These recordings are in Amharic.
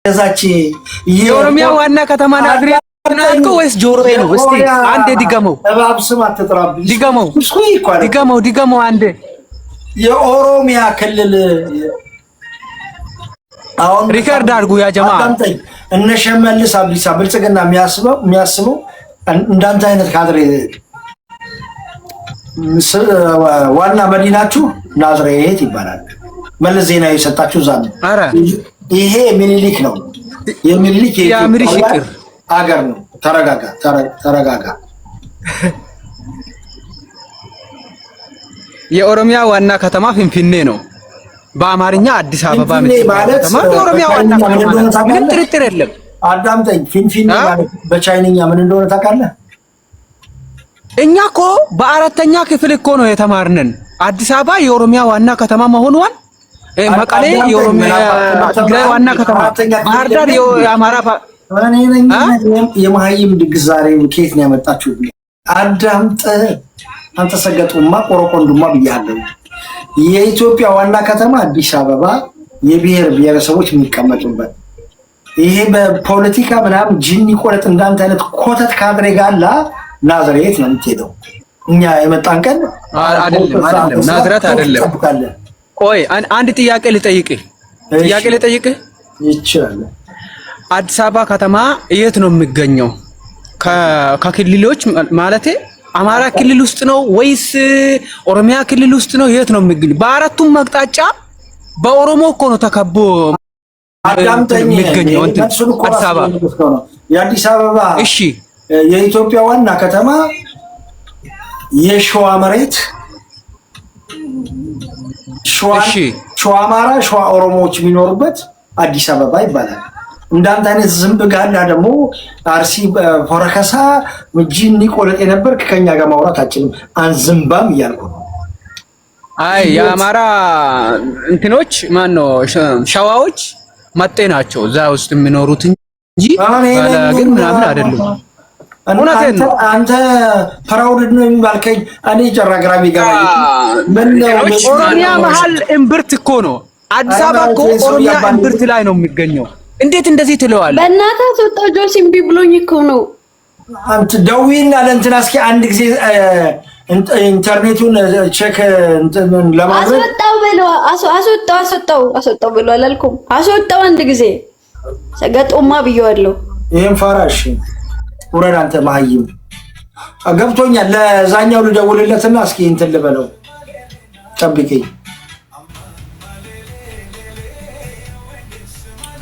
የዛች የኦሮሚያ ዋና ከተማ ናዝሬት ነው ያልከው ወይስ ጆሮዬ ነው? እስቲ አንዴ ድገመው። እባብ ስም አትጥራብኝ። ድገመው፣ ድገመው፣ ድገመው አንዴ። የኦሮሚያ ክልል አሁን record አድርጉ ያ ጀማ። አዳምጠኝ። እነ ሸመልስ አብዲሳ ብልጽግና የሚያስበው እንዳንተ አይነት ካድሬ ዋና መዲናችሁ ናዝሬት ይባላል። መለስ ዜናዊ የሰጣችሁ እዛ ነው። ይሄ ሚኒሊክ ነው። የሚኒሊክ የኢትዮጵያ አገር ነው። ተረጋጋ፣ ተረጋጋ። የኦሮሚያ ዋና ከተማ ፊንፊኔ ነው። በአማርኛ አዲስ አበባ ማለት የኦሮሚያ ዋና ከተማ፣ ምንም ጥርጥር የለም። አዳምጠኝ። ፊንፊኔ ማለት በቻይንኛ ምን እንደሆነ ታውቃለህ? እኛ እኮ በአራተኛ ክፍል እኮ ነው የተማርነን። አዲስ አበባ የኦሮሚያ ዋና ከተማ መሆኗን፣ መቀሌ የኦሮሚያ ትግራይ ዋና ከተማ፣ ባህር ዳር የአማራ። የመሀይም ድግስ ዛሬ ከየት ነው ያመጣችሁ? አዳምጥ አንተ ሰገጡማ ቆረቆንዱማ ብያለሁ። የኢትዮጵያ ዋና ከተማ አዲስ አበባ፣ የብሔር ብሔረሰቦች የሚቀመጡበት፣ ይሄ በፖለቲካ ምናምን ጅኒ ቆለጥ እንዳንተ አይነት ኮተት ካድሬ ጋላ ናዝሬት ነው የምትሄደው። እኛ የመጣን ቀን አይደለም፣ አይደለም፣ ናዝሬት አይደለም። ቆይ አንድ ጥያቄ ልጠይቅህ፣ ጥያቄ ልጠይቅህ ይችላል። አዲስ አበባ ከተማ የት ነው የሚገኘው? ከክልሎች ማለቴ አማራ ክልል ውስጥ ነው ወይስ ኦሮሚያ ክልል ውስጥ ነው? የት ነው የሚገኘው? በአራቱም አቅጣጫ በኦሮሞ እኮ ነው ተከቦ የሚገኘው አዲስ አበባ። የአዲስ አበባ እሺ፣ የኢትዮጵያ ዋና ከተማ የሸዋ መሬት፣ ሸዋ አማራ፣ ሸዋ ኦሮሞዎች የሚኖሩበት አዲስ አበባ ይባላል። እንዳንተ አይነት ዝንብ ጋላ ደግሞ አርሲ ፎረከሳ ጂኒ ቆለጥ የነበርክ ከኛ ጋር ማውራት አችልም። አንዝምባም እያልኩ ነው። አይ የአማራ እንትኖች ማን ነው ሸዋዎች መጤ ናቸው እዛ ውስጥ የሚኖሩት እንጂ ግን ምናምን አይደሉም። እውነቴን ነው። አንተ proud ነው የሚባልከኝ እኔ ጨራ ግራ የሚገባኝ ኦሮሚያ መሀል እምብርት እኮ ነው። አዲስ አበባ እኮ ኦሮሚያ እምብርት ላይ ነው የሚገኘው። እንዴት እንደዚህ ትለዋለህ? በእናትህ አስወጣው። ጆሲ እምቢ ብሎኝ እኮ ነው። አንተ ደውዪና ለእንትና እስኪ አንድ ጊዜ ኢንተርኔቱን check ለማድረግ አስወጣው ብሎ አስወጣው፣ አስወጣው፣ አስወጣው ብሎ አላልኩም። አስወጣው አንድ ጊዜ ሰገጦማ ብየዋለሁ። ይሄን ፈራሽ ውረድ አንተ መሀይም። ገብቶኛል። ለዛኛው ልደውልለትና እስኪ እንትን ልበለው። ጠብቂኝ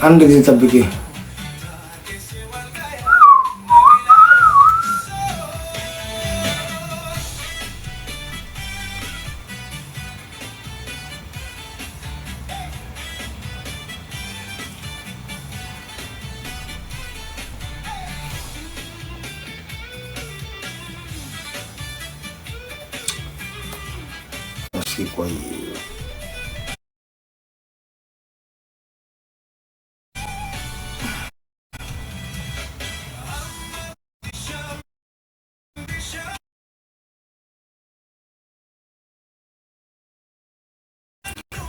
አንድ ጊዜ ጠብቂ። ቆይ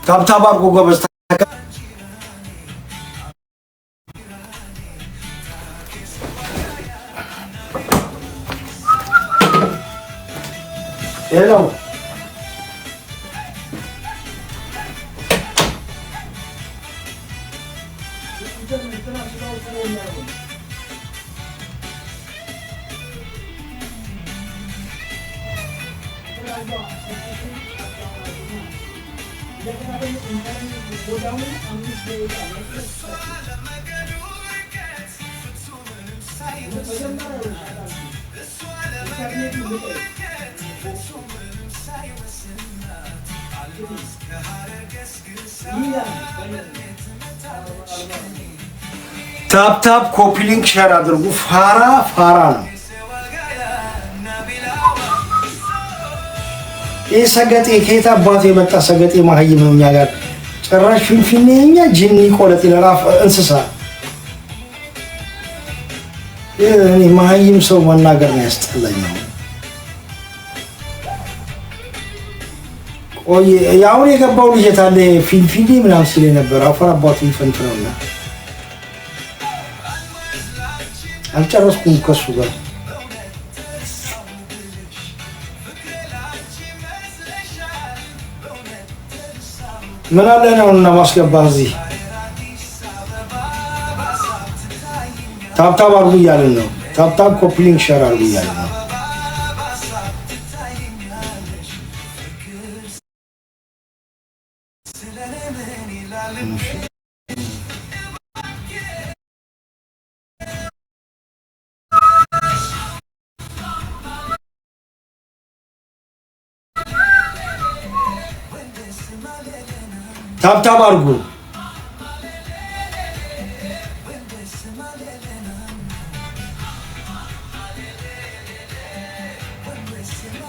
tap tap አድርጎ ጎበዝ። Hello tap tap copy link share አድርጉ። ፋራ ፋራ ነው ይህ ሰገጤ። ከየት አባቱ የመጣ ሰገጤ መሀይም ነው እኛ ጋር ጭራሽ ፊንፊኔ የኛ ጅኒ ቆለጥ ይላል። እንስሳ መሀይም ሰው መናገር ነው ያስጠላኝ። ቆይ አሁን የገባው ልጅ የት አለ? ፊንፊኔ ምናምን ሲል ነበር። አፈር አባቱ ይፈንት ነውና አልጨረስኩም ከሱ ጋር። ምን አለ ነው እና ማስገባ እዚህ tap tap አድርጉ እያልን ነው። Tap tap, copy link, share አድርጉ እያልን ነው። Tap tap አድርጉ።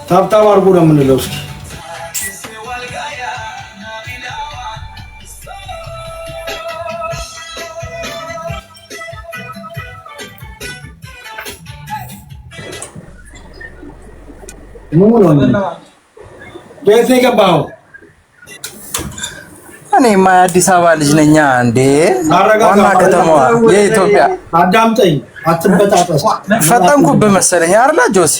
Tap tap አድርጉ ነው የምንለው። እስኪ ምን ነው ቤት ነው የገባኸው? እኔማ የአዲስ አበባ ልጅ ነኛ እንዴ! ዋና ከተማዋ የኢትዮጵያ። አዳምጠኝ፣ አትበጣጠስ። ፈጠንኩብህ መሰለኝ አይደለ ጆሲ?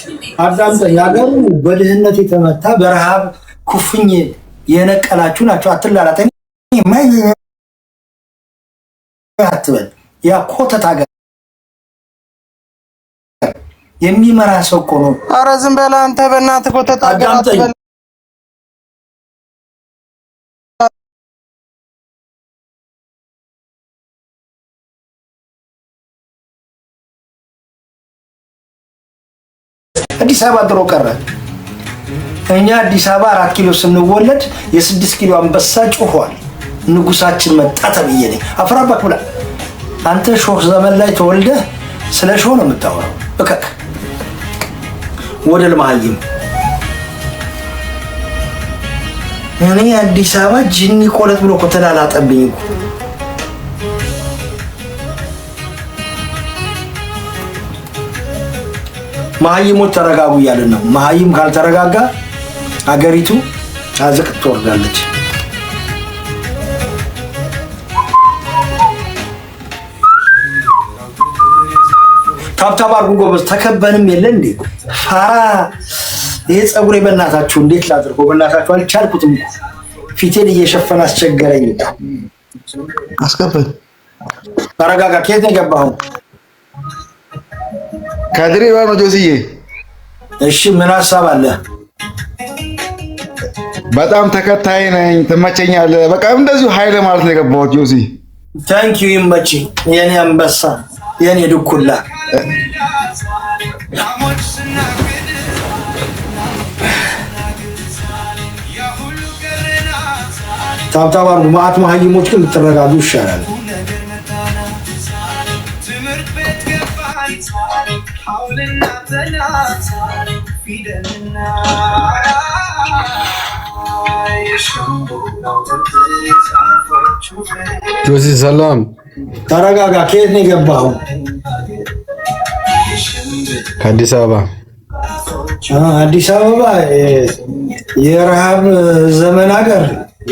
አዳምጠኝ። ሀገሩ በድህነት የተመታ በረሃብ ኩፍኝ የነቀላችሁ ናቸው። አትላላጠኝ አትበል። ያ ኮተት ሀገር የሚመራ ሰው እኮ ነው። ኧረ ዝም በል አንተ በእናትህ ኮተት ሀገር አዳምጠኝ። አትበል። አዲስ አበባ ድሮ ቀረ። እኛ አዲስ አበባ 4 ኪሎ ስንወለድ የ6 ኪሎ አንበሳ ጮኋል። ንጉሳችን መጣ ተብዬ ነኝ። አፈራባክ ብላ። አንተ ሾህ ዘመን ላይ ተወልደህ ስለ ሾህ ነው የምታወራው። እከክ ወደል መሀይም። እኔ አዲስ አበባ ጅኒ ቆለጥ ብሎ እኮ ተላላጠብኝ እኮ። መሀይሞች ተረጋጉ እያልን ነው። መሀይም ካልተረጋጋ አገሪቱ አዘቅት ትወርዳለች። Tap tap አድርጉ ጎበዝ። ተከበንም የለ እንዴ ፋራ። ይሄ ፀጉሬ በእናታችሁ እንዴት ላድርገው? በእናታችሁ አልቻልኩትም እኮ ፊቴን እየሸፈነ አስቸገረኝ። አስገባኝ። ተረጋጋ። ከየት ነው የገባኸው? ከድሬዳዋ ነው ጆስዬ። እሺ ምን ሀሳብ አለ? በጣም ተከታይ ነኝ። ትመቸኛለህ። በቃ እንደዚሁ ሀይል ማለት ነው የገባሁት ጆሲ። Thank you፣ ይመች የኔ አንበሳ የኔ ድኩላ። Tap tap አድርጉ። ማአት መሀይሞች ግን ብትረጋጉ ይሻላል። ጆሲ ሰላም። ተረጋጋ። ከየት ነው የገባኸው? ከአዲስ አበባ። አዲስ አበባ የረሃብ ዘመን ሀገር፣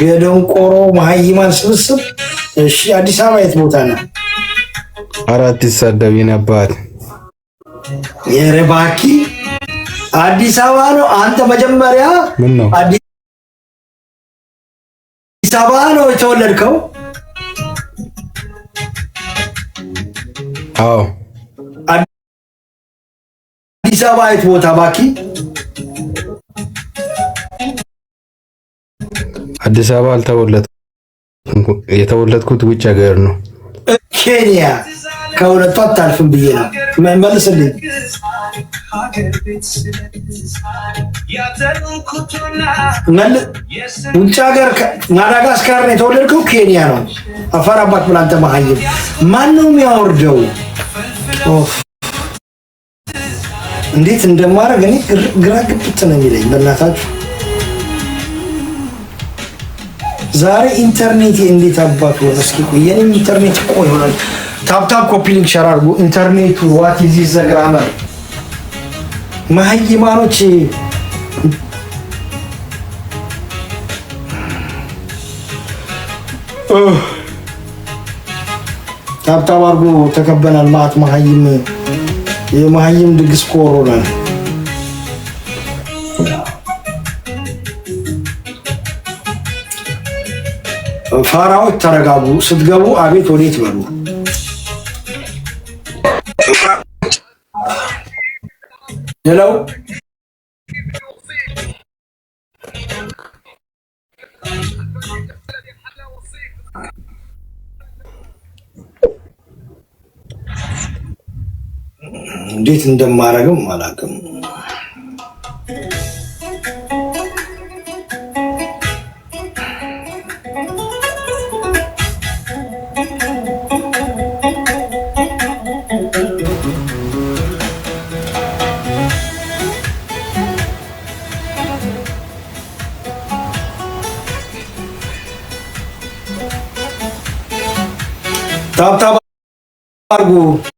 የደንቆሮ መሀይማን ስብስብ። እሺ አዲስ አበባ የት ቦታ ነው? አራት ይሳደብ የኔ አባት። የረባኪ አዲስ አበባ ነው። አንተ መጀመሪያ ምን ነው? አዲስ አበባ ነው የተወለድከው? አዎ። አዲስ አበባ የት ቦታ ባኪ? አዲስ አበባ አልተወለድኩም። የተወለድኩት ውጭ ሀገር ነው። ኬንያ። ከሁለቱ አታልፍም ብዬ ነው። መልስልኝ። ውጭ ሀገር ማዳጋስካር ነው የተወለድከው? ኬንያ ነው። አፈር አባት ብለህ አንተ መሀይም። ማን ነው የሚያወርደው? ኦፍ፣ እንዴት እንደማደርግ እኔ ግራ ግብት ነው የሚለኝ። በእናታችሁ ዛሬ ኢንተርኔት እንዴት አባቱ ሆነ? እስኪ ቆይ የኔም ኢንተርኔት እኮ ይሆናል። Tap tap, copy link, share አድርጉ። ኢንተርኔቱ what is the grammar መሀይማኖች። Tap tap አድርጉ። ተከበናል። ማአት መሀይም። የመሀይም ድግስ ኮሮና ነው። ፋራዎች ተረጋጉ። ስትገቡ አቤት ወዴት በሉ። ሄሎ፣ እንዴት እንደማደርግም አላውቅም። Tap tap አድርጉ።